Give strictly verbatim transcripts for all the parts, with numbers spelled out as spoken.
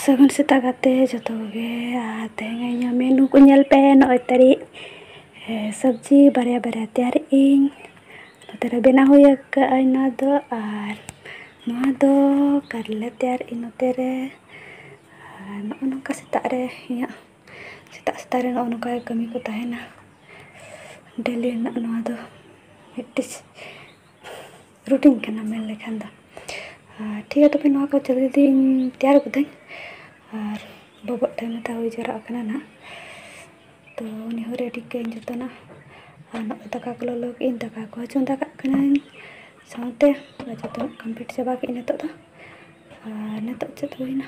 ᱥᱟᱹᱜᱩᱱ ᱥᱮᱛᱟᱜ ᱜᱟᱛᱮ ᱡᱚᱛᱚ ᱠᱚᱜᱮ᱾ ᱟᱨ ᱛᱮᱦᱮᱧ ᱤᱧᱟᱹᱜ ᱢᱮᱱᱩ ᱠᱚ ᱧᱮᱞ ᱯᱮ, ᱱᱚᱜᱼᱚᱭ ᱛᱟᱹᱨᱤᱡ, ᱮ, ᱥᱚᱵᱽᱡᱤ ᱵᱟᱨᱭᱟ ᱵᱟᱨᱭᱟ ᱛᱮᱭᱟᱨᱮᱜ ᱟᱹᱧ᱾ ᱱᱚᱛᱮ ᱨᱮ ᱵᱮᱱᱟᱣ ᱦᱩᱭ ᱟᱠᱟᱫ ᱟᱹᱧ ᱱᱚᱣᱟ ᱫᱚ, ᱟᱨ ᱱᱚᱣᱟ ᱫᱚ ᱠᱟᱨᱞᱟ ᱛᱮᱭᱟᱨᱮᱜ ᱟᱹᱧ ᱱᱚᱛᱮ ᱨᱮ᱾ ᱟᱨ ᱱᱚᱜᱼᱚ ᱱᱚᱝᱠᱟ ᱥᱮᱛᱟᱜ ᱨᱮ ᱤᱧᱟᱹᱜ, ᱥᱮᱛᱟᱜ ᱥᱮᱛᱟᱜ ᱨᱮ ᱱᱚᱜᱼᱚ ᱱᱚᱝᱠᱟ ᱜᱮ ᱠᱟᱹᱢᱤ ᱠᱚ ᱛᱟᱦᱮᱱᱟ ᱰᱮᱞᱤ ᱨᱮᱱᱟᱜ᱾ ᱱᱚᱣᱟ ᱫᱚ ᱢᱤᱫᱴᱤᱡ ᱨᱩᱴᱤᱱ ᱠᱟᱱᱟ ᱢᱮᱱ ᱞᱮᱠᱷᱟᱱ ᱫᱚ᱾ ᱟᱨ ᱴᱷᱤᱠ ᱜᱮᱭᱟ, ᱛᱚᱵᱮ ᱱᱚᱣᱟ ᱠᱚ ᱡᱚᱞᱫᱤ ᱤᱧ ᱛᱮᱭᱟᱨ ᱜᱚᱫᱟᱹᱧ᱾ ᱟᱨ ᱵᱟᱵᱟᱜ ᱴᱟᱭᱤᱢ ᱦᱟᱛᱟᱣ ᱦᱩᱭ ᱡᱟᱣᱨᱟᱜ ᱠᱟᱱᱟ ᱱᱟᱦᱟᱜ, ᱛᱚ ᱩᱱᱤ ᱦᱚᱸ ᱨᱮᱰᱤ ᱠᱟᱹᱧ ᱡᱚᱛᱚᱱᱟ᱾ ᱟᱨ ᱱᱚᱜᱼᱚᱭ ᱫᱟᱠᱟ ᱠᱚ ᱞᱚᱞᱚ ᱠᱮᱫ ᱟᱹᱧ, ᱫᱟᱠᱟ ᱠᱚ ᱪᱚᱸᱫᱟ ᱠᱟᱜ ᱠᱟᱹᱱᱟᱹᱧ᱾ ᱥᱟᱶᱛᱮ ᱟᱨ ᱡᱚᱛᱚᱱᱟᱜ ᱠᱚᱢᱯᱞᱤᱴ ᱪᱟᱵᱟ ᱠᱮᱫ ᱟᱹᱧ ᱱᱤᱛᱚᱜ ᱫᱚ᱾ ᱟᱨ ᱱᱤᱛᱚᱜ ᱪᱮᱫ ᱦᱩᱭᱱᱟ,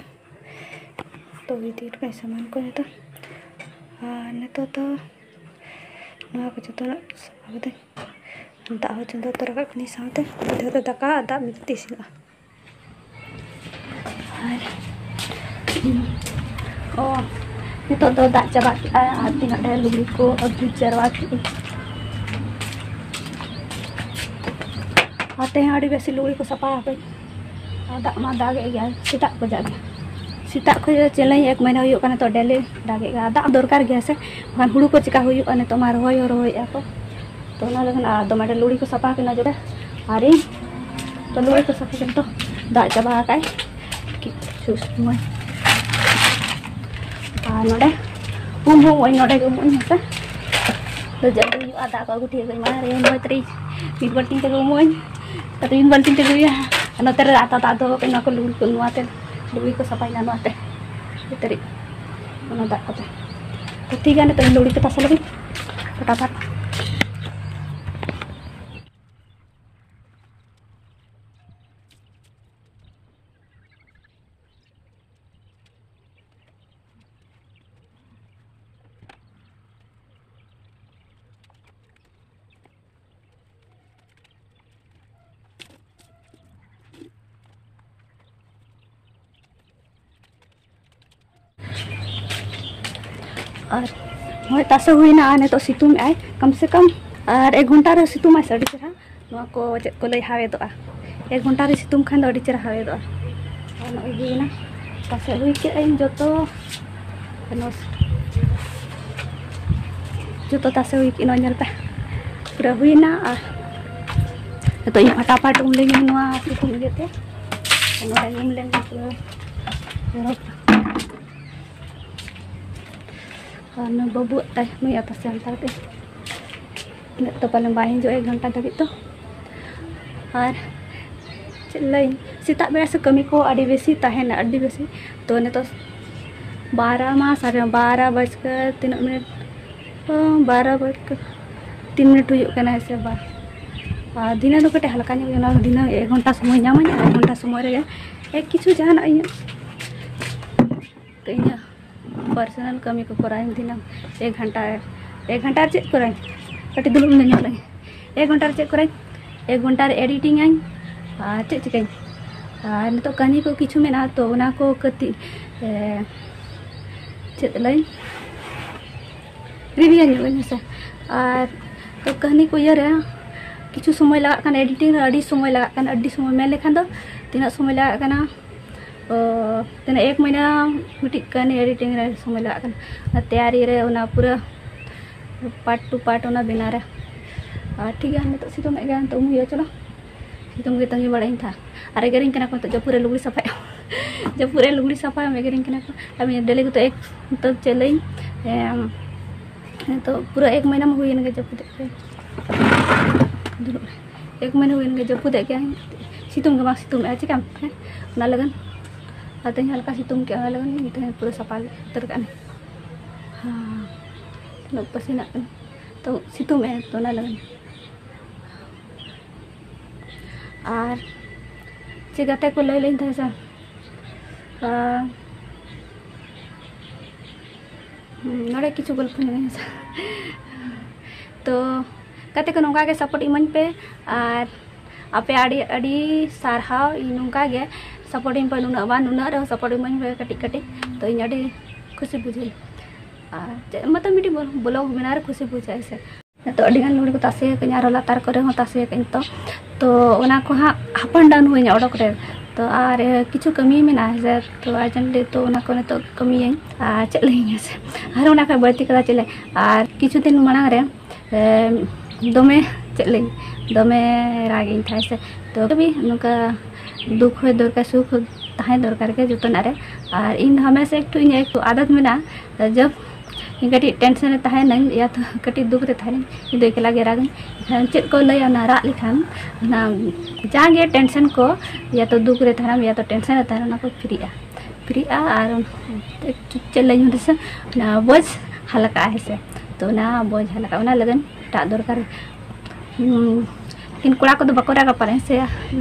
ᱛᱚ ᱤᱫᱤ ᱦᱚᱴᱚ ᱠᱟᱜ ᱟᱹᱧ ᱥᱟᱢᱟᱱ ᱠᱚ ᱱᱤᱛᱚᱜ᱾ ᱟᱨ ᱱᱤᱛᱚᱜ ᱫᱚ ᱱᱚᱣᱟ ᱠᱚ ᱡᱚᱛᱚᱱᱟᱜ ᱥᱟᱯᱷᱟ ᱠᱟᱛᱮ ᱫᱟᱜ ᱦᱚᱸ ᱪᱚᱸᱫᱟ ᱩᱛᱟᱹᱨ ᱟᱠᱟᱫ ᱠᱟᱹᱱᱟᱹᱧ, ᱥᱟᱶᱛᱮ ᱢᱤᱫ ᱫᱷᱟᱣ ᱛᱮ ᱫᱟᱠᱟ ᱟᱨ ᱫᱟᱜ ᱢᱤᱫ ᱛᱮ ᱤᱥᱤᱱᱚᱜᱼᱟ᱾ ᱟᱨ ᱚ, ᱱᱤᱛᱚᱜ ᱫᱚ ᱫᱟᱜ ᱪᱟᱵᱟᱜ ᱠᱮᱜᱼᱟ᱾ ᱟᱨ ᱛᱤᱱᱟᱹᱜ ᱰᱷᱮᱨ ᱞᱩᱜᱽᱲᱤ ᱠᱚ ᱟᱹᱜᱩ ᱡᱟᱨᱣᱟ ᱠᱮᱜᱼᱟᱹᱧ᱾ ᱟᱨ ᱛᱮᱦᱮᱧ ᱟᱹᱰᱤ ᱵᱮᱥ ᱞᱩᱜᱽᱲᱤ ᱠᱚ ᱥᱟᱯᱷᱟ ᱟᱠᱟᱫᱟᱹᱧ᱾ ᱟᱨ ᱫᱟᱜ ᱢᱟ ᱫᱟᱜᱮᱫ ᱜᱮᱭᱟ ᱥᱮᱛᱟᱜ ᱠᱷᱚᱱᱟᱜ ᱜᱮ᱾ ᱥᱮᱛᱟᱜ ᱠᱷᱚᱱ ᱪᱮᱞᱮᱧ ᱮᱠ ᱢᱟᱹᱦᱱᱟᱹ ᱦᱩᱭᱩᱜ ᱠᱟᱱᱟ, ᱛᱚ ᱰᱮᱞᱤ ᱫᱟᱜᱮᱫ ᱜᱮᱭᱟ᱾ ᱫᱟᱜ ᱫᱚᱨᱠᱟᱨ ᱜᱮᱭᱟ ᱥᱮ, ᱵᱟᱠᱷᱟᱱ ᱦᱩᱲᱩ ᱠᱚ ᱪᱮᱠᱟ ᱦᱩᱭᱩᱜᱼᱟ? ᱱᱤᱛᱚᱜ ᱢᱟ ᱨᱚᱦᱚᱭ ᱦᱚᱸ ᱨᱚᱦᱚᱭᱮᱫᱼᱟ ᱠᱚ᱾ ᱛᱚ ᱚᱱᱟ ᱞᱟᱹᱜᱤᱫ ᱟᱨ ᱫᱚᱢᱮ ᱰᱷᱮᱨ ᱞᱩᱜᱽᱲᱤ ᱠᱚ ᱥᱟᱯᱷᱟ ᱠᱟᱱᱟ ᱡᱚᱛᱚ᱾ ᱟᱨ ᱤᱧ ᱛᱚ ᱞᱩᱜᱽᱲᱤ ᱠᱚ ᱥᱟᱯᱷᱟ ᱠᱟᱛᱮ ᱛᱚ ᱫᱟᱜ ᱪᱟᱵᱟ ᱟᱠᱟᱫ ᱠᱤᱪᱷᱩ ᱥᱚᱢᱚᱭ᱾ ᱟᱨ ᱱᱚᱰᱮ ᱩᱢ ᱦᱚᱸ ᱱᱚᱰᱮ ᱜᱮ ᱩᱢᱩᱜ ᱟᱹᱧ ᱦᱮᱸᱥᱮ᱾ ᱛᱚ ᱡᱚᱞᱫᱤ ᱦᱩᱭᱩᱜᱼᱟ, ᱫᱟᱜ ᱠᱚ ᱟᱹᱜᱩ ᱴᱷᱤᱠ ᱟᱹᱧ ᱢᱟ᱾ ᱨᱮ ᱢᱚᱡᱽ ᱛᱮ ᱢᱤᱫ ᱵᱟᱹᱞᱴᱤᱱ ᱛᱮᱜᱮ ᱩᱢᱩᱜ ᱟᱹᱧ᱾ ᱛᱚ ᱢᱤᱫ ᱵᱟᱹᱞᱴᱤᱱ ᱛᱮᱜᱮ ᱦᱩᱭᱩᱜᱼᱟ᱾ ᱟᱨ ᱱᱚᱛᱮ ᱨᱮ ᱟᱛᱟ ᱫᱟᱜ ᱫᱚᱦᱚ ᱠᱟᱜ ᱟᱹᱧ, ᱱᱚᱣᱟ ᱠᱚ ᱞᱩᱜᱽᱲᱤ ᱠᱚ ᱱᱚᱣᱟ ᱛᱮ, ᱞᱩᱜᱽᱲᱤ ᱠᱚ ᱥᱟᱯᱷᱟᱭᱮᱱᱟ ᱱᱚᱣᱟ ᱛᱮ᱾ ᱢᱤᱫ ᱛᱟᱹᱨᱤᱡ ᱚᱱᱟ ᱫᱟᱜ ᱠᱚᱛᱮ᱾ ᱛᱚ ᱴᱷᱤᱠ ᱜᱮᱭᱟ, ᱱᱤᱛᱚᱜ ᱤᱧ ᱞᱩᱜᱽᱲᱤ ᱠᱚ ᱛᱟᱥᱮ ᱞᱮᱜᱮ ᱯᱷᱚᱴᱟᱯᱷᱟᱴ᱾ ᱟᱨ ᱱᱚᱜᱼᱚᱭ ᱛᱟᱥᱮ ᱦᱩᱭᱱᱟ, ᱟᱨ ᱱᱤᱛᱚᱜ ᱥᱤᱛᱩᱝ ᱮᱜᱼᱟᱭ ᱠᱚᱢ ᱥᱮ ᱠᱚᱢ, ᱟᱨ ᱮᱠ ᱜᱷᱚᱱᱴᱟ ᱨᱮ ᱥᱤᱛᱩᱝ ᱟᱭ ᱥᱮ ᱟᱹᱰᱤ ᱪᱮᱦᱨᱟ᱾ ᱱᱚᱣᱟ ᱠᱚ ᱪᱮᱫ ᱠᱚ ᱞᱟᱹᱭ ᱦᱟᱣᱮᱫᱚᱜᱼᱟ, ᱮᱠ ᱜᱷᱚᱱᱴᱟ ᱨᱮ ᱥᱤᱛᱩᱝ ᱠᱷᱟᱱ ᱫᱚ ᱟᱹᱰᱤ ᱪᱮᱦᱨᱟ ᱦᱟᱣᱮᱫᱚᱜᱼᱟ᱾ ᱟᱨ ᱱᱚᱜᱼᱚᱭ ᱦᱩᱭᱱᱟ, ᱛᱟᱥᱮ ᱦᱩᱭ ᱠᱮᱫ ᱟᱹᱧ ᱡᱚᱛᱚ, ᱱᱚᱣᱟ ᱡᱚᱛᱚ ᱛᱟᱥᱮ ᱦᱩᱭ ᱠᱮᱫ, ᱱᱚᱣᱟ ᱧᱮᱞ ᱯᱮ, ᱯᱩᱨᱟᱹ ᱦᱩᱭᱱᱟ᱾ ᱟᱨ ᱱᱤᱛᱚᱜ ᱤᱧ ᱯᱷᱟᱴᱟᱯᱷᱟᱴ ᱩᱢ ᱞᱮᱱ ᱜᱮ ᱱᱚᱣᱟ ᱥᱤᱛᱩᱝ ᱤᱭᱟᱹᱛᱮ, ᱱᱚᱰᱮ ᱩᱢ ᱞᱮᱱ ᱜᱮ ᱯᱩᱨᱟᱹ ᱵᱚᱨᱚᱯ᱾ ᱟᱨ ᱱᱩᱭ ᱵᱟᱹᱵᱩᱣᱟᱜ ᱛᱟᱭ, ᱱᱩᱭ ᱟᱛᱟ ᱥᱮ ᱦᱟᱱᱛᱟᱲ ᱛᱮ᱾ ᱱᱤᱛᱚᱜ ᱯᱟᱞᱮᱱ ᱵᱟᱭ ᱦᱤᱡᱩᱜᱼᱟ ᱮᱠ ᱜᱷᱚᱱᱴᱟ ᱫᱷᱟᱹᱵᱤᱡ ᱫᱚ᱾ ᱟᱨ ᱪᱮᱫ ᱞᱟᱹᱭ, ᱥᱮᱛᱟᱜ ᱵᱮᱲᱟ ᱥᱮ ᱠᱟᱹᱢᱤ ᱠᱚ ᱟᱹᱰᱤ ᱵᱮᱥᱤ ᱛᱟᱦᱮᱱᱟ, ᱟᱹᱰᱤ ᱵᱮᱥᱤ᱾ ᱛᱚ ᱱᱤᱛᱚᱜ ᱵᱟᱨᱟ ᱢᱟ ᱥᱟᱲᱮ ᱵᱟᱨᱟ ᱵᱟᱡ ᱠᱮ ᱛᱤᱱᱟᱹᱜ ᱢᱤᱱᱤᱴ, ᱚ, ᱵᱟᱨᱟ ᱵᱟᱡ ᱠᱮ ᱛᱤᱱ ᱢᱤᱱᱤᱴ ᱦᱩᱭᱩᱜ ᱠᱟᱱᱟ, ᱦᱮᱸ ᱥᱮ ᱵᱟᱝ? ᱟᱨ ᱫᱷᱤᱱᱟᱹᱝ ᱫᱚ ᱠᱟᱹᱴᱤᱡ ᱦᱟᱞᱠᱟ ᱧᱚᱜ ᱜᱮ, ᱚᱱᱟ ᱫᱷᱤᱱᱟᱹᱝ ᱮᱠ ᱜᱷᱚᱱᱴᱟ ᱥᱚᱢᱚᱭ ᱧᱟᱢᱟᱹᱧ, ᱮᱠ ᱜᱷᱚᱱᱴᱟ ᱥᱚᱢᱚᱭ ᱨᱮᱜᱮ ᱮᱠ ᱠᱤᱪᱷᱩ ᱡᱟᱦᱟᱱᱟᱜ ᱤᱧᱟᱹᱜ ᱛᱚ ᱤᱧᱟᱹᱜ ᱯᱟᱨᱥᱚᱱᱟᱞ ᱠᱟᱹᱢᱤ ᱠᱚ ᱠᱚᱨᱟᱣᱤᱧ ᱫᱷᱤᱱᱟᱹᱝ ᱮᱠ ᱜᱷᱚᱱᱴᱟ, ᱮᱠ ᱜᱷᱚᱱᱴᱟ ᱨᱮ ᱪᱮᱫ ᱠᱚᱨᱟᱧ? ᱠᱟᱹᱴᱤᱡ ᱫᱩᱲᱩᱵ ᱧᱚᱜ ᱞᱮᱱ ᱮᱠ ᱜᱷᱚᱱᱴᱟ ᱨᱮ ᱪᱮᱫ ᱠᱚᱨᱟᱧ? ᱮᱠ ᱜᱷᱚᱱᱴᱟ ᱨᱮ ᱮᱰᱤᱴᱤᱝ ᱟᱹᱧ ᱟᱨ ᱪᱮᱫ ᱪᱤᱠᱟᱹᱧ? ᱟᱨ ᱱᱤᱛᱚᱜ ᱠᱟᱹᱦᱱᱤ ᱠᱚ ᱠᱤᱪᱷᱩ ᱢᱮᱱᱟᱜᱼᱟ, ᱛᱚ ᱚᱱᱟ ᱠᱚ ᱠᱟᱹᱴᱤᱡ, ᱮ, ᱪᱮᱫ ᱞᱟᱹᱭ, ᱨᱤᱵᱷᱤᱭᱩ ᱧᱚᱜ ᱟᱹᱧ ᱦᱮᱸᱥᱮ᱾ ᱟᱨ ᱛᱚ ᱠᱟᱹᱦᱱᱤ ᱠᱚ ᱤᱭᱟᱹ ᱨᱮ ᱠᱤᱪᱷᱩ ᱥᱚᱢᱚᱭ ᱞᱟᱜᱟᱜ ᱠᱟᱱᱟ, ᱮᱰᱤᱴᱤᱝ ᱨᱮ ᱟᱹᱰᱤ ᱥᱚᱢᱚᱭ ᱞᱟᱜᱟᱜ ᱠᱟᱱᱟ, ᱟᱹᱰᱤ ᱥᱚᱢᱚᱭ ᱢᱮᱱ ᱞᱮᱠᱷᱟᱱ ᱫᱚ ᱛᱤᱱᱟᱹᱜ ᱥᱚᱢᱚᱭ ᱞᱟᱜᱟᱜ ᱠᱟᱱᱟ? ᱚ, ᱛᱤᱱᱟᱹᱜ ᱮᱠ ᱢᱟᱹᱦᱱᱟᱹ ᱢᱤᱫᱴᱤᱡ ᱠᱟᱹᱦᱱᱤ ᱮᱰᱤᱴᱤᱝ ᱨᱮ ᱥᱚᱢᱚᱭ ᱞᱟᱜᱟᱜ ᱠᱟᱱᱟ, ᱟᱨ ᱛᱮᱭᱟᱨᱤ ᱨᱮ ᱚᱱᱟ ᱯᱩᱨᱟᱹ ᱯᱟᱨᱴ ᱴᱩ ᱯᱟᱨᱴ ᱚᱱᱟ ᱵᱮᱱᱟᱣ ᱨᱮ᱾ ᱟᱨ ᱴᱷᱤᱠ ᱜᱮᱭᱟ, ᱱᱤᱛᱚᱜ ᱥᱤᱛᱩᱝ ᱮᱫ ᱜᱮᱭᱟ, ᱱᱤᱛᱚᱜ ᱩᱢ ᱦᱩᱭᱩᱜᱼᱟ, ᱪᱚᱞᱚ᱾ ᱥᱤᱛᱩᱝ ᱜᱮ ᱛᱟᱺᱜᱤ ᱵᱟᱲᱟᱭᱤᱧ ᱛᱷᱟ᱾ ᱟᱨ ᱮᱜᱮᱨᱤᱧ ᱠᱟᱱᱟ ᱠᱚ ᱱᱤᱛᱚᱜ ᱡᱟᱹᱯᱩᱫ ᱨᱮ ᱞᱩᱜᱽᱲᱤ ᱥᱟᱯᱷᱟᱭ᱾ ᱡᱟᱹᱯᱩᱫ ᱨᱮ ᱞᱩᱜᱽᱲᱤ ᱥᱟᱯᱷᱟᱭ ᱮᱜᱮᱨᱤᱧ ᱠᱟᱱᱟ ᱠᱚ᱾ ᱟᱨ ᱰᱮᱞᱤ ᱠᱚ ᱛᱚ ᱮᱠ, ᱱᱤᱛᱚᱜ ᱪᱮᱫ ᱞᱟᱹᱭᱟᱹᱧ, ᱮᱢ, ᱱᱤᱛᱚᱜ ᱯᱩᱨᱟᱹ ᱮᱠ ᱢᱟᱹᱦᱱᱟᱹ ᱢᱟ ᱦᱩᱭᱮᱱ ᱜᱮ ᱡᱟᱹᱯᱩᱫ ᱮᱫ ᱜᱮ᱾ ᱫᱩᱲᱩᱵ ᱨᱮ᱾ ᱮᱠ ᱢᱟᱹᱦᱱᱟᱹ ᱦᱩᱭᱮᱱ ᱜᱮ ᱡᱟᱹᱯᱩᱫ ᱮᱫ ᱜᱮᱭᱟᱭ᱾ ᱥᱤᱛᱩᱝ ᱜᱮ ᱵᱟᱝ ᱥᱤᱛᱩᱝ ᱮᱫᱼᱟ, ᱪᱤᱠᱟᱹᱢ? ᱦᱮᱸ, ᱚᱱᱟ ᱞᱟᱹᱜᱤᱫ᱾ ᱟᱨ ᱛᱮᱦᱮᱧ ᱦᱟᱞᱠᱟ ᱥᱤᱛᱩᱝ ᱠᱮᱫᱼᱟ, ᱚᱱᱟ ᱞᱟᱹᱜᱤᱫ ᱛᱮᱦᱮᱧ ᱯᱩᱨᱟᱹ ᱥᱟᱯᱷᱟ ᱩᱛᱟᱹᱨ ᱠᱟᱜᱼᱟ᱾ ᱦᱮᱸ, ᱛᱤᱱᱟᱹᱜ ᱯᱟᱹᱥᱤᱱᱟᱜ ᱠᱟᱱᱟ᱾ ᱛᱚ ᱥᱤᱛᱩᱝ ᱮᱫᱼᱟᱭ, ᱛᱚ ᱚᱱᱟ ᱞᱟᱹᱜᱤᱫ᱾ ᱟᱨ ᱪᱮᱫ ᱜᱟᱛᱮ ᱠᱚ ᱞᱟᱹᱭ ᱞᱮᱧ ᱛᱟᱦᱮᱸ ᱥᱮ? ᱟᱨ, ᱦᱩᱸ, ᱱᱚᱰᱮ ᱠᱤᱪᱷᱩ ᱜᱚᱞᱯᱚ ᱧᱚᱜ ᱟᱹᱧ ᱥᱮ᱾ ᱛᱚ ᱜᱟᱛᱮ ᱠᱚ, ᱱᱚᱝᱠᱟ ᱜᱮ ᱥᱟᱯᱳᱨᱴ ᱤᱢᱟᱹᱧ ᱯᱮ᱾ ᱟᱨ ᱟᱯᱮ ᱟᱹᱰᱤ ᱟᱹᱰᱤ ᱥᱟᱨᱦᱟᱣ, ᱤᱧ ᱱᱚᱝᱠᱟ ᱜᱮ ᱥᱟᱯᱳᱨᱴ ᱤᱧ ᱯᱮ, ᱱᱩᱱᱟᱹᱜ ᱵᱟᱝ, ᱱᱩᱱᱟᱹᱜ ᱨᱮᱦᱚᱸ ᱥᱟᱯᱳᱨᱴ ᱤᱢᱟᱹᱧ ᱯᱮ ᱠᱟᱹᱴᱤᱡ ᱠᱟᱹᱴᱤᱡ, ᱛᱚ ᱤᱧ ᱟᱹᱰᱤ ᱠᱷᱩᱥᱤ ᱵᱩᱡᱷᱟᱹᱣ᱾ ᱟᱨ ᱪᱮᱫ ᱢᱚᱛᱞᱚᱵ ᱢᱤᱫᱴᱤᱡ ᱵᱞᱚᱜ ᱵᱮᱱᱟᱣ ᱨᱮ ᱠᱷᱩᱥᱤ ᱵᱩᱡᱷᱟᱹᱜᱼᱟ ᱥᱮ᱾ ᱱᱤᱛᱚᱜ ᱟᱹᱰᱤ ᱜᱟᱱ ᱞᱩᱜᱽᱲᱤ ᱠᱚ ᱛᱟᱥᱮ ᱟᱠᱟᱫᱟᱹᱧ, ᱟᱨᱦᱚᱸ ᱞᱟᱛᱟᱨ ᱠᱚᱨᱮ ᱦᱚᱸ ᱛᱟᱥᱮ ᱟᱠᱟᱫᱟᱹᱧ᱾ ᱛᱚ, ᱛᱚ ᱚᱱᱟ ᱠᱚ ᱦᱟᱸᱜ ᱦᱟᱯᱟᱱ ᱰᱟᱣᱩᱱ ᱦᱩᱭᱱᱟ ᱚᱰᱚᱠ ᱨᱮ᱾ ᱛᱚ ᱟᱨ ᱠᱤᱪᱷᱩ ᱠᱟᱹᱢᱤ ᱢᱮᱱᱟᱜᱼᱟ ᱦᱮᱸ ᱥᱮ, ᱛᱚ ᱟᱨᱡᱮᱱᱴᱞᱤ ᱛᱚ ᱚᱱᱟ ᱠᱚ ᱱᱤᱛᱚᱜ ᱠᱟᱹᱢᱤᱭᱟᱹᱧ᱾ ᱟᱨ ᱪᱮᱫ ᱞᱟᱹᱭᱟᱹᱧ ᱦᱮᱸ ᱥᱮ, ᱟᱨ ᱚᱱᱟ ᱠᱷᱚᱱ ᱵᱟᱹᱲᱛᱤ ᱠᱟᱛᱷᱟ ᱪᱮᱫ ᱞᱟᱹᱭ, ᱟᱨ ᱠᱤᱪᱷᱩ ᱫᱤᱱ ᱢᱟᱲᱟᱝ ᱨᱮ ᱮ, ᱫᱚᱢᱮ ᱪᱮᱫ ᱞᱟᱹᱭ, ᱫᱚᱢᱮ ᱨᱟᱜ ᱤᱧ ᱛᱟᱦᱮᱸ ᱥᱮ᱾ ᱛᱚ ᱠᱟᱹᱢᱤ ᱱᱚᱝᱠᱟ ᱫᱩᱠ ᱦᱚᱸ ᱫᱚᱨᱠᱟᱨ, ᱥᱩᱠ ᱦᱚᱸ ᱛᱟᱦᱮᱸ ᱫᱚᱨᱠᱟᱨ ᱜᱮ ᱡᱚᱛᱚᱱᱟᱜ ᱨᱮ᱾ ᱟᱨ ᱤᱧ ᱫᱚ ᱦᱟᱢᱮᱥᱟ ᱮᱠᱴᱩ ᱤᱧᱟᱹᱜ ᱮᱠᱴᱩ ᱟᱫᱟᱛ ᱢᱮᱱᱟᱜᱼᱟ, ᱡᱚᱵ ᱤᱧ ᱠᱟᱹᱴᱤᱡ ᱴᱮᱱᱥᱮᱱ ᱨᱮ ᱛᱟᱦᱮᱱᱟᱹᱧ ᱭᱟ ᱛᱚ ᱠᱟᱹᱴᱤᱡ ᱫᱩᱠ ᱨᱮ ᱛᱟᱦᱮᱱᱟᱹᱧ, ᱤᱧ ᱫᱚ ᱮᱠᱞᱟ ᱜᱮ ᱨᱟᱜᱟᱹᱧ᱾ ᱮᱱᱠᱷᱟᱱ ᱪᱮᱫ ᱠᱚ ᱞᱟᱹᱭᱟ ᱚᱱᱟ ᱨᱟᱜ ᱞᱮᱠᱷᱟᱱ, ᱚᱱᱟ ᱡᱟᱦᱟᱸ ᱜᱮ ᱴᱮᱱᱥᱮᱱ ᱠᱚ ᱭᱟ ᱛᱚ ᱫᱩᱠ ᱨᱮ ᱛᱟᱦᱮᱱᱟᱢ ᱭᱟ ᱛᱚ ᱴᱮᱱᱥᱮᱱ ᱨᱮ ᱛᱟᱦᱮᱱᱟᱢ, ᱚᱱᱟ ᱠᱚ ᱯᱷᱨᱤᱜᱼᱟ, ᱯᱷᱨᱤᱜᱼᱟ᱾ ᱟᱨ ᱪᱮᱫ ᱞᱟᱹᱭ ᱦᱩᱭᱩᱜ ᱥᱮ, ᱚᱱᱟ ᱵᱚᱡᱽ ᱦᱟᱞᱠᱟᱜᱼᱟ ᱦᱮᱸ ᱥᱮ᱾ ᱛᱚ ᱚᱱᱟ ᱵᱚᱡᱽ ᱦᱟᱞᱠᱟ ᱚᱱᱟ ᱞᱟᱹᱜᱤᱫ ᱨᱟᱜ ᱫᱚᱨᱠᱟᱨ᱾ ᱦᱩᱸ, ᱞᱮᱠᱤᱱ ᱠᱚᱲᱟ ᱠᱚᱫᱚ ᱵᱟᱠᱚ ᱨᱟᱜᱟ ᱯᱟᱞᱮ ᱥᱮ,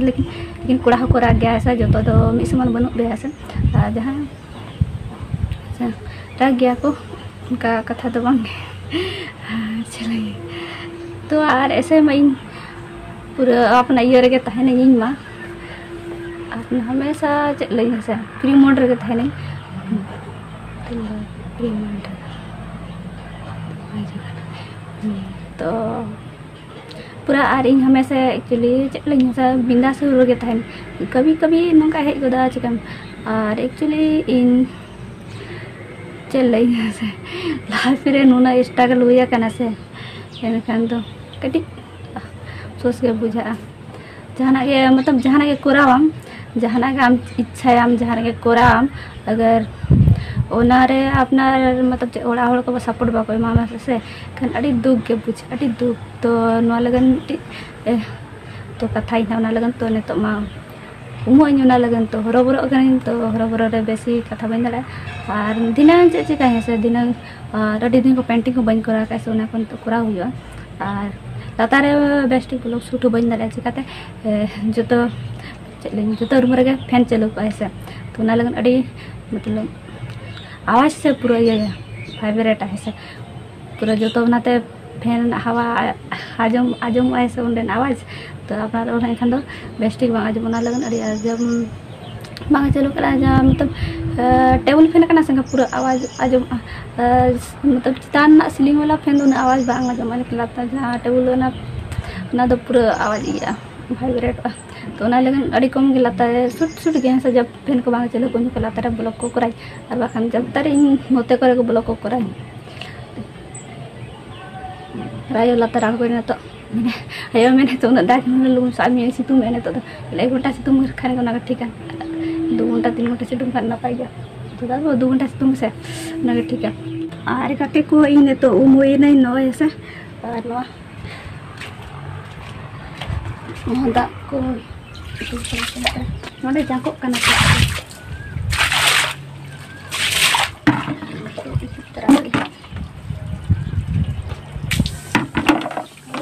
ᱞᱮᱠᱤᱱ, ᱞᱮᱠᱤᱱ ᱠᱚᱲᱟ ᱦᱚᱸᱠᱚ ᱨᱟᱜ ᱜᱮᱭᱟ ᱥᱮ, ᱡᱚᱛᱚ ᱫᱚ ᱢᱤᱫ ᱥᱚᱢᱟᱱ ᱵᱟᱹᱱᱩᱜ ᱞᱮᱭᱟ ᱥᱮ᱾ ᱟᱨ ᱡᱟᱦᱟᱸ ᱥᱮ, ᱨᱟᱜ ᱜᱮᱭᱟ ᱠᱚ, ᱚᱱᱠᱟ ᱠᱟᱛᱷᱟ ᱫᱚ ᱵᱟᱝ ᱜᱮ᱾ ᱟᱨ ᱪᱮᱫ ᱞᱟᱹᱜᱤᱫ? ᱛᱚ ᱟᱨ ᱮᱥᱮ ᱢᱟ ᱤᱧ ᱯᱩᱨᱟᱹ ᱟᱯᱱᱟ ᱤᱭᱟᱹ ᱨᱮᱜᱮ ᱛᱟᱦᱮᱱᱟᱹᱧ ᱤᱧ ᱢᱟ᱾ ᱟᱯᱱᱟ ᱦᱟᱢᱮᱥᱟ ᱪᱮᱫ ᱞᱟᱹᱭ ᱦᱮᱸ ᱥᱮ, ᱯᱷᱨᱤ ᱢᱳᱰ ᱨᱮᱜᱮ ᱛᱟᱦᱮᱱᱟᱹᱧ᱾ ᱯᱷᱨᱤ ᱢᱳᱰ ᱨᱮ᱾ ᱛᱚ ᱯᱩᱨᱟ ᱟᱨ ᱤᱧ ᱦᱟᱢᱮᱥᱟ ᱮᱠᱪᱩᱭᱮᱞᱤ ᱪᱮᱫ ᱞᱟᱹᱭ ᱦᱮᱸ ᱥᱮ, ᱵᱤᱱᱫᱟᱥ ᱨᱩ ᱨᱮᱜᱮ ᱛᱟᱦᱮᱱ᱾ ᱠᱟᱵᱷᱤ ᱠᱟᱵᱷᱤ ᱱᱚᱝᱠᱟ ᱦᱮᱡ ᱜᱚᱫᱚᱜᱼᱟ ᱪᱤᱠᱟᱹᱢ᱾ ᱟᱨ ᱮᱠᱪᱩᱭᱮᱞᱤ ᱤᱧ ᱪᱮᱫ ᱞᱟᱹᱭ ᱦᱮᱸ ᱥᱮ, ᱞᱟᱦᱟ ᱯᱷᱤᱨᱮ ᱱᱩᱱᱟᱹᱜ ᱥᱴᱨᱟᱜᱚᱞ ᱦᱩᱭ ᱟᱠᱟᱱᱟ ᱥᱮ, ᱮᱱᱠᱷᱟᱱ ᱫᱚ ᱠᱟᱹᱴᱤᱡ ᱟᱯᱥᱳᱥ ᱜᱮ ᱵᱩᱡᱷᱟᱹᱜᱼᱟ᱾ ᱡᱟᱦᱟᱱᱟᱜ ᱜᱮ ᱢᱚᱛᱞᱚᱵ ᱡᱟᱦᱟᱱᱟᱜ ᱜᱮ ᱠᱚᱨᱟᱣᱟᱢ, ᱡᱟᱦᱟᱱᱟᱜ ᱜᱮ ᱟᱢ ᱤᱪᱪᱷᱟᱭᱟᱢ, ᱡᱟᱦᱟᱱᱟᱜ ᱜᱮ ᱠᱚᱨᱟᱣᱟᱢ, ᱟᱜᱟᱨ ᱚᱱᱟᱨᱮ ᱟᱯᱱᱟᱨ ᱢᱚᱛᱞᱚᱵ ᱪᱮᱫ ᱚᱲᱟᱜ ᱦᱚᱲ ᱠᱚ ᱥᱟᱯᱳᱨᱴ ᱵᱟᱠᱚ ᱮᱢᱟᱢᱟ ᱥᱮ, ᱠᱷᱟᱱ ᱟᱹᱰᱤ ᱫᱩᱠ ᱜᱮ ᱵᱩᱡᱷᱟᱹᱜᱼᱟ, ᱟᱹᱰᱤ ᱫᱩᱠ᱾ ᱛᱚ ᱱᱚᱣᱟ ᱞᱟᱹᱜᱤᱫ ᱢᱤᱫᱴᱤᱡ ᱮ, ᱛᱚ ᱠᱟᱛᱷᱟᱧ ᱦᱟᱸᱜ ᱚᱱᱟ ᱞᱟᱹᱜᱤᱫ ᱛᱚ ᱱᱤᱛᱚᱜ ᱢᱟ ᱩᱢᱩᱜ ᱟᱹᱧ, ᱚᱱᱟ ᱞᱟᱹᱜᱤᱫ ᱛᱚ ᱦᱚᱨᱚᱵᱚᱨᱚᱜ ᱠᱟᱹᱱᱟᱹᱧ, ᱛᱚ ᱦᱚᱨᱚᱵᱚᱨᱚ ᱨᱮ ᱵᱮᱥᱤ ᱠᱟᱛᱷᱟ ᱵᱟᱹᱧ ᱫᱟᱲᱮᱭᱟᱜᱼᱟ᱾ ᱟᱨ ᱫᱷᱤᱱᱟᱹᱝ ᱪᱮᱫ ᱪᱤᱠᱟᱹᱧ ᱦᱮᱸ ᱥᱮ, ᱫᱷᱤᱱᱟᱹᱝ ᱟᱨ ᱟᱹᱰᱤ ᱫᱤᱱ ᱠᱚ ᱯᱮᱱᱴᱤᱝ ᱠᱚ ᱵᱟᱹᱧ ᱠᱚᱨᱟᱣ ᱟᱠᱟᱫ ᱥᱮ, ᱚᱱᱟ ᱠᱚ ᱱᱤᱛᱚᱜ ᱠᱚᱨᱟᱣ ᱦᱩᱭᱩᱜᱼᱟ᱾ ᱟᱨ ᱞᱟᱛᱟᱨ ᱨᱮ ᱵᱮᱥ ᱴᱷᱤᱠ ᱵᱞᱚᱜ ᱥᱩᱴ ᱦᱚᱸ ᱵᱟᱹᱧ ᱫᱟᱲᱮᱭᱟᱜᱼᱟ, ᱪᱤᱠᱟᱹᱛᱮ ᱮ, ᱡᱚᱛᱚ ᱪᱮᱫ ᱞᱟᱹᱭ, ᱡᱚᱛᱚ ᱨᱩᱢ ᱨᱮᱜᱮ ᱯᱷᱮᱱ ᱪᱟᱹᱞᱩ ᱠᱚᱜᱼᱟ ᱦᱮᱸ ᱥᱮ, ᱛᱚ ᱚᱱᱟ ᱞᱟᱹᱜᱤᱫ ᱟᱹᱰᱤ ᱢᱚᱛᱞᱚᱵ ᱟᱣᱟᱡᱽ ᱥᱮ ᱯᱩᱨᱟᱹ ᱤᱭᱟᱹᱭᱟ, ᱵᱷᱟᱭᱵᱨᱮᱴᱟ ᱦᱮᱸ ᱥᱮ, ᱯᱩᱨᱟᱹ ᱡᱚᱛᱚ ᱚᱱᱟᱛᱮ ᱯᱷᱮᱱ ᱨᱮᱱᱟᱜ ᱦᱟᱣᱟ ᱟᱸᱡᱚᱢ ᱟᱸᱡᱚᱢᱚᱜᱼᱟ ᱥᱮ ᱚᱸᱰᱮᱱᱟᱜ ᱟᱣᱟᱡᱽ, ᱛᱚ ᱟᱯᱱᱟᱨ ᱚᱲᱟᱜ ᱮᱱᱠᱷᱟᱱ ᱫᱚ ᱵᱮᱥ ᱴᱷᱤᱠ ᱵᱟᱝ ᱟᱸᱡᱚᱢᱚᱜᱼᱟ᱾ ᱚᱱᱟ ᱞᱟᱹᱜᱤᱫ ᱟᱹᱰᱤ ᱟᱸᱡᱚᱢ ᱵᱟᱝ ᱪᱟᱹᱞᱩ ᱠᱟᱱᱟ, ᱡᱟᱦᱟᱸ ᱢᱚᱛᱞᱚᱵ ᱴᱮᱵᱤᱞ ᱯᱷᱮᱱ ᱠᱟᱱᱟ ᱥᱮ, ᱯᱩᱨᱟᱹ ᱟᱣᱟᱡᱽ ᱟᱸᱡᱚᱢᱚᱜᱼᱟ᱾ ᱢᱚᱛᱞᱚᱵ ᱪᱮᱛᱟᱱ ᱨᱮᱱᱟᱜ ᱥᱤᱞᱤᱝ ᱵᱟᱞᱟ ᱯᱷᱮᱱ ᱫᱚ ᱩᱱᱟᱹᱜ ᱟᱣᱟᱡᱽ ᱵᱟᱝ ᱟᱸᱡᱚᱢᱚᱜᱼᱟ, ᱞᱮᱠᱤᱱ ᱞᱟᱛᱟᱨ ᱡᱟᱦᱟᱸ ᱴᱮᱵᱤᱞ ᱚᱱᱟ, ᱚᱱᱟ ᱫᱚ ᱯᱩᱨᱟᱹ ᱟᱣᱟᱡᱽ ᱤᱭᱟᱹᱜᱼᱟ, ᱵᱷᱟᱭᱵᱨᱮᱴᱚᱜᱼᱟ᱾ ᱛᱚ ᱚᱱᱟ ᱞᱟᱹᱜᱤᱫ ᱟᱹᱰᱤ ᱠᱚᱢ ᱜᱮ ᱞᱟᱛᱟᱨ ᱨᱮ ᱥᱩᱴ ᱥᱩᱴ ᱜᱮ, ᱦᱮᱸ ᱥᱮ, ᱡᱟᱵ ᱯᱷᱮᱱ ᱠᱚ ᱵᱟᱝ ᱪᱟᱹᱞᱩ ᱠᱚ, ᱩᱱ ᱡᱚᱠᱷᱚᱱ ᱞᱟᱛᱟᱨ ᱨᱮ ᱵᱞᱚᱠ ᱠᱚ ᱠᱚᱨᱟᱣ, ᱟᱨ ᱵᱟᱠᱷᱟᱱ ᱡᱟᱫᱟᱛᱟᱨ ᱤᱧ ᱱᱚᱛᱮ ᱠᱚᱨᱮ ᱜᱮ ᱵᱞᱚᱠ ᱠᱚ ᱠᱚᱨᱟᱣ᱾ ᱟᱨ ᱟᱭᱳ ᱞᱟᱛᱟᱨ ᱟᱬᱜᱚᱭᱮᱱᱟ ᱱᱤᱛᱚᱜ᱾ ᱢᱮᱱᱮ, ᱟᱭᱳ ᱢᱮᱱᱮ ᱛᱚ, "ᱩᱱᱟᱹᱜ ᱫᱟᱜᱽ ᱢᱮ, ᱞᱩᱢ ᱥᱟᱵ ᱢᱮ, ᱥᱤᱛᱩᱝ ᱢᱮ ᱱᱤᱛᱚᱜ ᱫᱚ, ᱮᱠ ᱜᱷᱚᱱᱴᱟ ᱥᱤᱛᱩᱝ ᱠᱷᱟᱱ ᱜᱮ ᱚᱱᱟ ᱜᱮ ᱴᱷᱤᱠᱟ, ᱫᱩ ᱜᱷᱚᱱᱴᱟ ᱛᱤᱱ ᱜᱷᱚᱱᱴᱟ ᱥᱤᱛᱩᱝ ᱠᱷᱟᱱ ᱱᱟᱯᱟᱭ ᱜᱮᱭᱟ, ᱫᱩ ᱫᱩ ᱜᱷᱚᱱᱴᱟ ᱥᱤᱛᱩᱝ ᱢᱮᱥᱮ, ᱚᱱᱟ ᱜᱮ ᱴᱷᱤᱠᱟ᱾" ᱟᱨ ᱜᱟᱛᱮ ᱠᱚ, ᱤᱧ ᱱᱤᱛᱚᱜ ᱩᱢᱩᱭᱮᱱᱟᱹᱧ ᱱᱚᱜᱼᱚᱭ ᱦᱮᱸᱥᱮ, ᱟᱨ ᱱᱚᱣᱟ, ᱱᱚᱣᱟ ᱫᱟᱜ ᱠᱚ ᱱᱚᱰᱮ ᱡᱟᱸᱠᱚᱜ ᱠᱟᱱᱟ ᱠᱚ᱾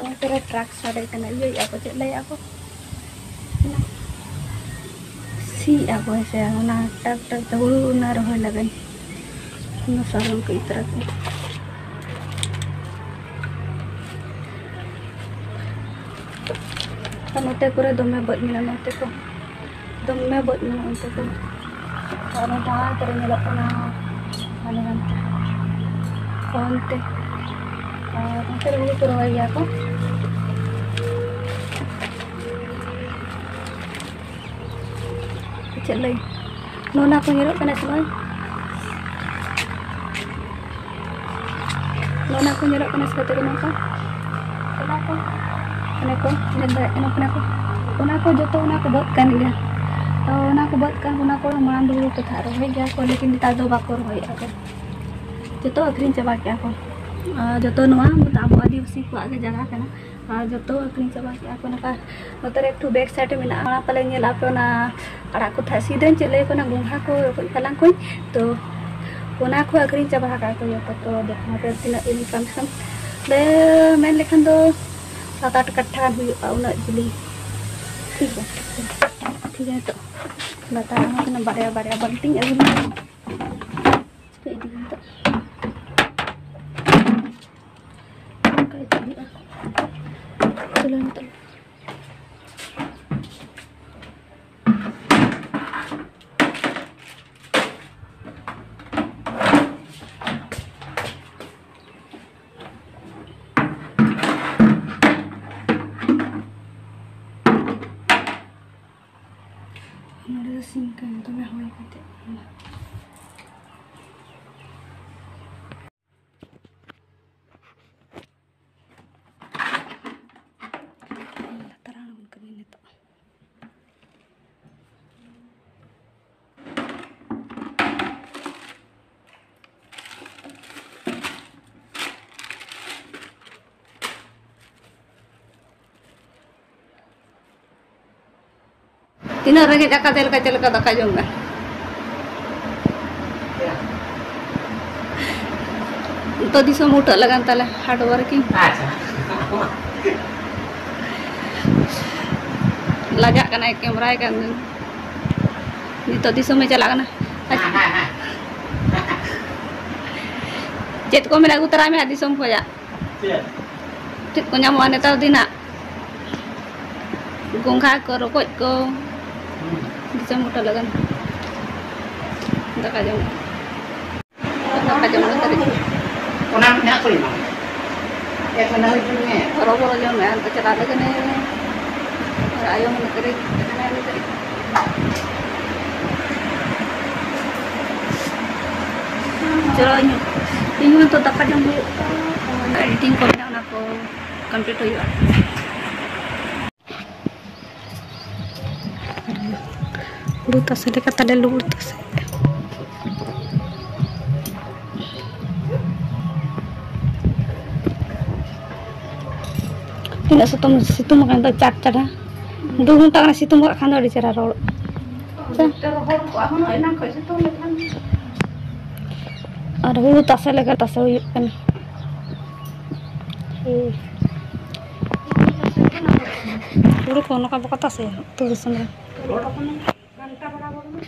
ᱱᱚᱛᱮ ᱨᱮ ᱴᱨᱟᱠ ᱥᱟᱰᱮ ᱠᱟᱱᱟ, ᱤᱭᱟᱹᱭᱮᱫᱼᱟ ᱠᱚ, ᱪᱮᱫ ᱞᱟᱹᱭᱮᱫᱼᱟ ᱠᱚ, ᱚᱱᱟ ᱥᱤᱭᱮᱫᱼᱟ ᱠᱚ, ᱦᱮᱸ ᱥᱮ, ᱚᱱᱟ ᱴᱨᱟᱠᱴᱟᱨ ᱛᱮ ᱦᱩᱲᱩ ᱚᱱᱟ ᱨᱚᱦᱚᱭ ᱞᱟᱹᱜᱤᱫ᱾ ᱚᱱᱟ ᱥᱟᱨᱚᱱ ᱠᱚ ᱤᱫᱤ ᱛᱚᱨᱟ ᱠᱮᱫᱟ᱾ ᱟᱨ ᱱᱚᱛᱮ ᱠᱚᱨᱮ ᱫᱚᱢᱮ ᱵᱟᱹᱫᱽ ᱢᱮᱱᱟᱜᱼᱟ, ᱱᱚᱛᱮ ᱠᱚ ᱫᱚᱢᱮ ᱵᱟᱹᱫᱽ ᱢᱮᱱᱟᱜᱼᱟ ᱚᱱᱛᱮ ᱫᱚ᱾ ᱟᱨ ᱚᱱᱟ ᱰᱟᱦᱟᱨ ᱠᱚᱨᱮ ᱧᱮᱞᱚᱜ ᱠᱟᱱᱟ ᱦᱟᱱᱮ ᱦᱟᱱᱛᱮ ᱚᱱᱛᱮ᱾ ᱟᱨ ᱚᱱᱛᱮ ᱨᱮ ᱦᱩᱲᱩ ᱠᱚ ᱨᱚᱦᱚᱭ ᱜᱮᱭᱟ ᱠᱚ᱾ ᱪᱮᱫ ᱞᱟᱹᱭ, ᱱᱚᱜᱼᱚ ᱱᱟ ᱠᱚ ᱧᱮᱞᱚᱜ ᱠᱟᱱᱟ ᱥᱮ ᱵᱟᱝ? ᱱᱚᱜᱼᱚ ᱱᱟ ᱠᱚ ᱧᱮᱞᱚᱜ ᱠᱟᱱᱟ ᱥᱮ ᱜᱟᱛᱮ ᱠᱚ, ᱱᱚᱝᱠᱟ? ᱚᱱᱟ ᱠᱚ, ᱚᱱᱟ ᱠᱚ ᱧᱮᱞ ᱫᱟᱲᱮᱭᱟᱜ ᱠᱟᱱᱟ, ᱚᱱᱟ ᱠᱚ, ᱚᱱᱟ ᱠᱚ ᱡᱚᱛᱚ ᱚᱱᱟ ᱠᱚ ᱵᱟᱹᱫᱽ ᱠᱟᱱ ᱜᱮᱭᱟ᱾ ᱛᱚ ᱚᱱᱟ ᱠᱚ ᱵᱟᱹᱫᱽ ᱠᱟᱱ, ᱚᱱᱟ ᱠᱚ ᱢᱟᱲᱟᱝ ᱫᱚ ᱦᱩᱲᱩ ᱠᱚ ᱛᱟᱦᱮᱸᱫ ᱨᱚᱦᱚᱭ ᱜᱮᱭᱟ ᱠᱚ, ᱞᱮᱠᱤᱱ ᱱᱮᱛᱟᱨ ᱫᱚ ᱵᱟᱠᱚ ᱨᱚᱦᱚᱭᱮᱫᱼᱟ ᱠᱚ, ᱡᱚᱛᱚ ᱟᱹᱠᱷᱨᱤᱧ ᱪᱟᱵᱟ ᱠᱮᱫᱼᱟ ᱠᱚ᱾ ᱟᱨ ᱡᱚᱛᱚ ᱱᱚᱣᱟ ᱟᱵᱚ ᱟᱹᱫᱤᱵᱟᱹᱥᱤ ᱠᱚᱣᱟᱜ ᱜᱮ ᱡᱟᱭᱜᱟ ᱠᱟᱱᱟ, ᱟᱨ ᱡᱚᱛᱚ ᱟᱹᱠᱷᱨᱤᱧ ᱪᱟᱵᱟ ᱠᱮᱫᱼᱟ ᱠᱚ᱾ ᱱᱚᱝᱠᱟ ᱱᱚᱛᱮ ᱨᱮ ᱮᱠᱴᱩ ᱵᱮᱠ ᱥᱟᱭᱤᱰ ᱨᱮ ᱢᱮᱱᱟᱜᱼᱟ, ᱚᱱᱟ ᱯᱟᱞᱮ ᱧᱮᱞ ᱟᱯᱮ, ᱚᱱᱟ ᱟᱲᱟᱜ ᱠᱚ ᱛᱟᱦᱮᱸ ᱥᱤᱫᱟᱹᱧ ᱪᱮᱫ ᱞᱟᱹᱭ ᱠᱟᱱᱟ, ᱜᱚᱸᱜᱷᱟ ᱠᱚ ᱨᱚᱠᱚᱡ ᱠᱟᱞᱟᱝ ᱠᱚᱧ᱾ ᱛᱚ ᱚᱱᱟ ᱠᱚ ᱟᱹᱠᱷᱨᱤᱧ ᱪᱟᱵᱟ ᱟᱠᱟᱫ ᱠᱚ ᱡᱚᱛᱚ᱾ ᱛᱚ ᱫᱮᱠᱷᱟᱣ ᱯᱮ ᱛᱤᱱᱟᱹᱜ ᱤᱧ ᱠᱟᱢ ᱥᱮ ᱠᱟᱢ ᱞᱮ ᱢᱮᱱ ᱞᱮᱠᱷᱟᱱ ᱫᱚ ᱥᱟᱛ ᱟᱴ ᱠᱟᱴᱷᱟ ᱜᱟᱱ ᱦᱩᱭᱩᱜᱼᱟ, ᱩᱱᱟᱹᱜ ᱡᱤᱞᱤᱧ᱾ ᱴᱷᱤᱠ ᱜᱮᱭᱟ, ᱴᱷᱤᱠ ᱜᱮᱭᱟ᱾ ᱱᱤᱛᱚᱜ ᱞᱟᱛᱟᱨ ᱨᱮᱦᱚᱸ ᱛᱤᱱᱟᱹᱜ ᱵᱟᱨᱭᱟ ᱵᱟᱨᱭᱟ ᱵᱟᱹᱞᱴᱤᱱ ᱟᱹᱜᱩ ᱞᱮᱠᱷᱟᱱ ᱪᱤᱠᱟᱹ ᱤᱫᱤ ᱱᱤᱛᱚᱜ᱾ ᱚᱱᱠᱟ ᱤᱫᱤ ᱦᱩᱭᱩᱜᱼᱟ᱾ ᱪᱚᱞᱚ ᱱᱤᱛᱚᱜ᱾ ᱛᱤᱱᱟᱹᱜ ᱨᱮᱸᱜᱮᱡ ᱟᱠᱟᱫᱮ ᱞᱮᱠᱟ ᱪᱮᱫ ᱞᱮᱠᱟ ᱫᱟᱠᱟ ᱡᱚᱢ ᱢᱮ᱾ ᱱᱤᱛᱚᱜ ᱫᱤᱥᱚᱢ ᱩᱴᱷᱟᱹᱜ ᱞᱟᱜᱟᱱ ᱛᱟᱞᱮ hard working᱾ ᱟᱪᱪᱷᱟ᱾ ᱞᱟᱡᱟᱜ ᱠᱟᱱᱟᱭ, cameraᱭ ᱠᱟᱱ ᱫᱚᱧ᱾ ᱱᱤᱛᱚᱜ ᱫᱤᱥᱚᱢᱮ ᱪᱟᱞᱟᱜ ᱠᱟᱱᱟ᱾ ᱟᱪᱪᱷᱟ᱾ ᱪᱮᱫ ᱠᱚ ᱢᱮᱱᱟ, ᱟᱹᱜᱩ ᱛᱚᱨᱟᱭ ᱢᱮ ᱦᱟᱸᱜ ᱫᱤᱥᱚᱢ ᱠᱷᱚᱱᱟᱜ᱾ ᱪᱮᱫ? ᱪᱮᱫ ᱠᱚ ᱧᱟᱢᱚᱜᱼᱟ ᱱᱮᱛᱟᱨ ᱫᱤᱱᱟᱜ? ᱜᱚᱸᱜᱷᱟ ᱠᱚ, ᱨᱚᱠᱚᱡ ᱠᱚ, ᱦᱩᱸ᱾ ᱫᱤᱥᱚᱢ ᱜᱚᱴᱟ ᱞᱟᱜᱟᱱ᱾ ᱫᱟᱠᱟ ᱡᱚᱢ᱾ ᱫᱟᱠᱟ ᱡᱚᱢ ᱞᱮ ᱠᱟᱹᱴᱤᱡ᱾ ᱚᱱᱟ ᱢᱮᱱᱟᱜ ᱠᱚ ᱮᱢᱟ᱾ ᱮᱠ ᱢᱟᱹᱱᱦᱟᱹ ᱦᱩᱭ ᱠᱟᱱᱟ᱾ ᱦᱚᱨᱚ ᱵᱚᱨᱚ ᱡᱚᱢ ᱢᱮ, ᱟᱨ ᱪᱟᱞᱟᱜ ᱞᱟᱹᱜᱤᱫ ᱮ᱾ ᱟᱨ ᱟᱭᱳ ᱦᱚᱸ ᱠᱟᱹᱴᱤᱡ᱾ ᱪᱚᱞᱚ, ᱤᱧ, ᱤᱧ ᱦᱚᱸ ᱱᱤᱛᱚᱜ ᱫᱟᱠᱟ ᱡᱚᱢ ᱦᱩᱭᱩᱜ ᱠᱟᱱᱟ, editing ᱠᱚ ᱢᱮᱱᱟᱜᱼᱟ, ᱚᱱᱟ ᱠᱚ complete ᱦᱩᱭᱩᱜᱼᱟ᱾ ᱦᱩᱲᱩ ᱛᱟᱥᱮ ᱞᱮᱠᱟ ᱛᱟᱞᱮ ᱞᱩᱵᱩᱨ ᱛᱟᱥᱮ᱾ ᱛᱤᱱᱟᱹᱜ ᱥᱤᱛᱩᱝ, ᱥᱤᱛᱩᱝ ᱟᱠᱟᱱ ᱫᱚ ᱪᱟᱴ ᱪᱟᱴ, ᱦᱮᱸ? ᱫᱩ ᱜᱷᱚᱱᱴᱟ ᱜᱟᱱ ᱥᱤᱛᱩᱝ ᱠᱟᱜ ᱠᱷᱟᱱ ᱫᱚ ᱟᱹᱰᱤ ᱪᱮᱦᱨᱟ ᱨᱚᱦᱚᱲᱚᱜ᱾ ᱥᱮ? ᱨᱚᱦᱚᱲ ᱠᱚᱜᱼᱟ ᱦᱩᱱᱟᱹᱝ ᱮᱱᱟᱝ ᱠᱷᱚᱱ ᱥᱤᱛᱩᱝ ᱞᱮᱠᱷᱟᱱ᱾ ᱟᱨ ᱦᱩᱲᱩ ᱛᱟᱥᱮ ᱞᱮᱠᱟ ᱛᱟᱥᱮ ᱦᱩᱭᱩᱜ ᱠᱟᱱᱟ᱾ ᱦᱩᱸ᱾ ᱦᱩᱲᱩ ᱠᱚ ᱱᱚᱝᱠᱟ ᱵᱟᱠᱚ ᱛᱟᱥᱮᱭᱟ ᱟᱹᱛᱩ ᱫᱤᱥᱚᱢ ᱨᱮ᱾ ᱜᱷᱟᱱᱴᱟ ᱵᱟᱲᱟ ᱜᱚᱫ ᱢᱮ᱾